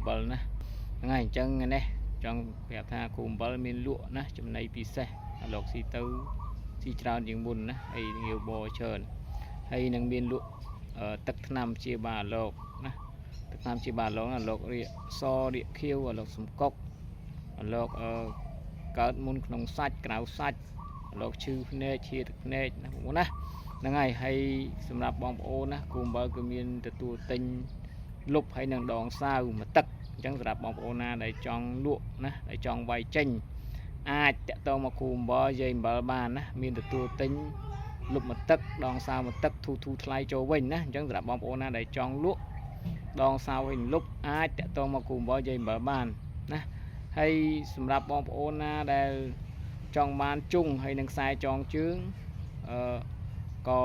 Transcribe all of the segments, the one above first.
អំបិលណាហ្នឹងហើយអញ្ចឹងថ្ងៃនេះចង់ប្រាប់ថាគ្រូអំបិលមានលក់ណាចំណីពិសេសអាឡុកស៊ីទៅស៊ីច្រើនជាងមុនណាហើយងាវបច្រើនហើយនឹងមានលក់ទឹកថ្នាំជាបាអាឡុកណាទឹកថ្នាំជាបាអាឡុកអាឡុករៀកសរៀកខៀវអាឡុកសំកុកអាឡុកអឺកើតមុនក្នុងសាច់ក្រៅសាច់អាឡុកឈឺភ្នែកឈាទឹកភ្នែកណាបងប្អូនណាហ្នឹងហើយហើយសម្រាប់បងប្អូនណាគ្រូអំបិលគឺមានទទួលទិញលុបហើយនឹងដងសាវមួយទឹកអញ្ចឹងសម្រាប់បងប្អូនណាដែលចង់លក់ណាដែលចង់វាយចេញអាចតាក់ទងមកគ្រូអំបិលយាយអំបិលបានណាមានទទួលទិញលុបមួយទឹកដងសាវមួយទឹកធូធូថ្លៃចូលវិញណាអញ្ចឹងសម្រាប់បងប្អូនណាដែលចង់លក់ដងសាវវិញលុបអាចតាក់ទងមកគ្រូអំបិលយាយអំបិលបានណាហើយសម្រាប់បងប្អូនណាដែលចង់បានជុងហើយនឹងខ្សែចងជើងអឺក៏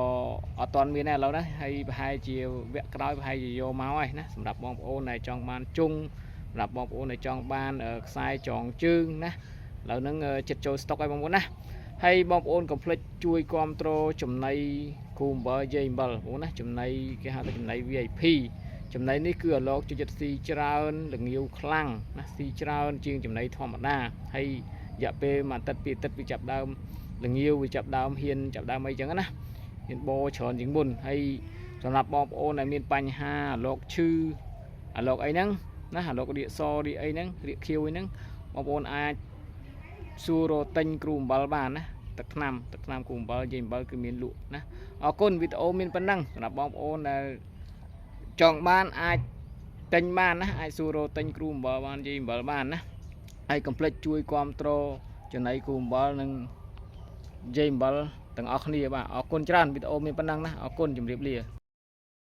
អត់ទាន់មានដែរឥឡូវណាហើយប្រហែលជាវគ្គក្រោយប្រហែលជាយកមកហើយណាសម្រាប់បងប្អូនដែលចង់បានជុងសម្រាប់បងប្អូនដែលចង់បានខ្សែចងជើងណាឥឡូវហ្នឹងចិត្តចូលស្តុកហើយបងប្អូនណាហើយបងប្អូនកុំភ្លេចជួយគ្រប់គ្រងចំណីគ្រូអំបិលយាយអំបិលបងប្អូនណាចំណីគេហៅថាចំណី VIP ចំណីនេះគឺអាឡកចូលចិត្តស៊ីច្រើនល្ងាវខ្លាំងណាស៊ីច្រើនជាងចំណីធម្មតាហើយរយៈពេលមួយអាទិត្យពីរអាទិត្យវាចាប់ដើមល្ងាវវាចាប់ដើមហ៊ានចាប់ដើមអីចឹងណាហ៊ានបោច្រើនជាងមុនហើយសម្រាប់បងប្អូនដែលមានបញ្ហាអាឡកឈឺអាឡកអីហ្នឹងណាអាឡករៀកសរៀកអីហ្នឹងរៀកខៀវអីហ្នឹងបងប្អូនអាចសួររកទិញគ្រូអំបិលបានណាទឹកថ្នាំទឹកថ្នាំគ្រូអំបិលយាយអំបិលគឺមានលក់ណាអរគុណវីដេអូមានប៉ុណ្ណឹងសម្រាប់បងប្អូនដែលចង់បានអាចទិញបានណាអាចសួររកទិញគ្រូអំបិលបានយាយអំបិលបានណាហើយកុំភ្លេចជួយគ្រប់គ្រងចំណីគ្រូអំបិលនិងយាយអំបិលទាំងអស់គ្នាបាទអរគុណច្រើនវីដេអូមានប៉ុណ្ណឹងណាអរគុណជម្រាបលា។